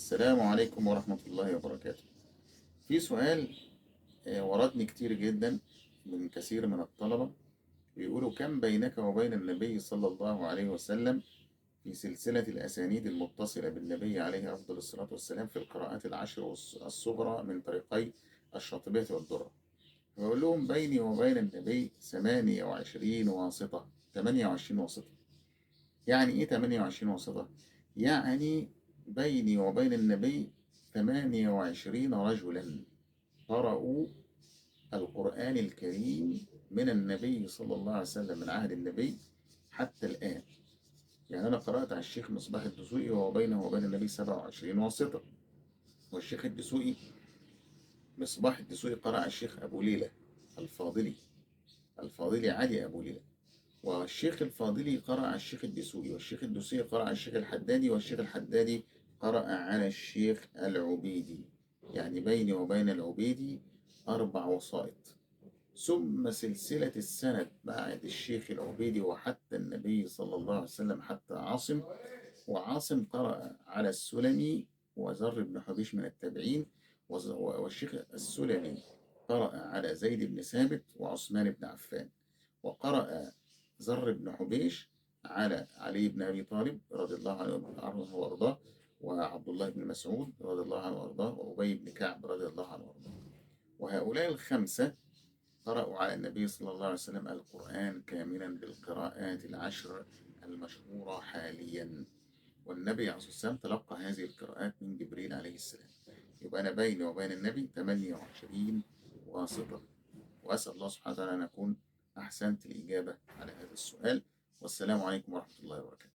السلام عليكم ورحمة الله وبركاته. في سؤال وردني كتير جدا من كثير من الطلبة، بيقولوا: كم بينك وبين النبي صلى الله عليه وسلم في سلسلة الأسانيد المتصلة بالنبي عليه أفضل الصلاة والسلام في القراءات العشر الصغرى من طريقي الشاطبية والدرة؟ بقول لهم: بيني وبين النبي 28 واسطة، 28 واسطة. يعني إيه 28 واسطة؟ يعني بيني وبين النبي 28 رجلا قرأوا القرآن الكريم من النبي صلى الله عليه وسلم، من عهد النبي حتى الآن. يعني أنا قرأت على الشيخ مصباح الدسوقي وهو بينه وبين النبي 27 واسطة، والشيخ الدسوقي مصباح الدسوقي قرأ على الشيخ أبو ليلى الفاضلي، الفاضلي علي أبو ليلى، والشيخ الفاضلي قرأ على الشيخ الدسوقي، والشيخ الدسوقي قرأ على الشيخ الحدادي، والشيخ الحدادي قرأ على الشيخ العبيدي. يعني بيني وبين العبيدي 4 وسائط، ثم سلسلة السند بعد الشيخ العبيدي وحتى النبي صلى الله عليه وسلم حتى عاصم، وعاصم قرأ على السلمي وزر بن حبيش من التابعين، والشيخ السلمي قرأ على زيد بن ثابت وعثمان بن عفان، وقرأ زر بن حبيش على علي بن أبي طالب رضي الله عنه وأرضاه، وعبد الله بن مسعود رضي الله عنه وأرضاه، وأبي بن كعب رضي الله عنه وأرضاه. وهؤلاء الخمسة قرأوا على النبي صلى الله عليه وسلم القرآن كاملا بالقراءات العشر المشهورة حاليا، والنبي عليه الصلاة والسلام تلقى هذه القراءات من جبريل عليه السلام. يبقى أنا بيني وبين النبي 28 واسطة. وأسأل الله سبحانه وتعالى أن أكون أحسنت الإجابة على هذا السؤال، والسلام عليكم ورحمة الله وبركاته.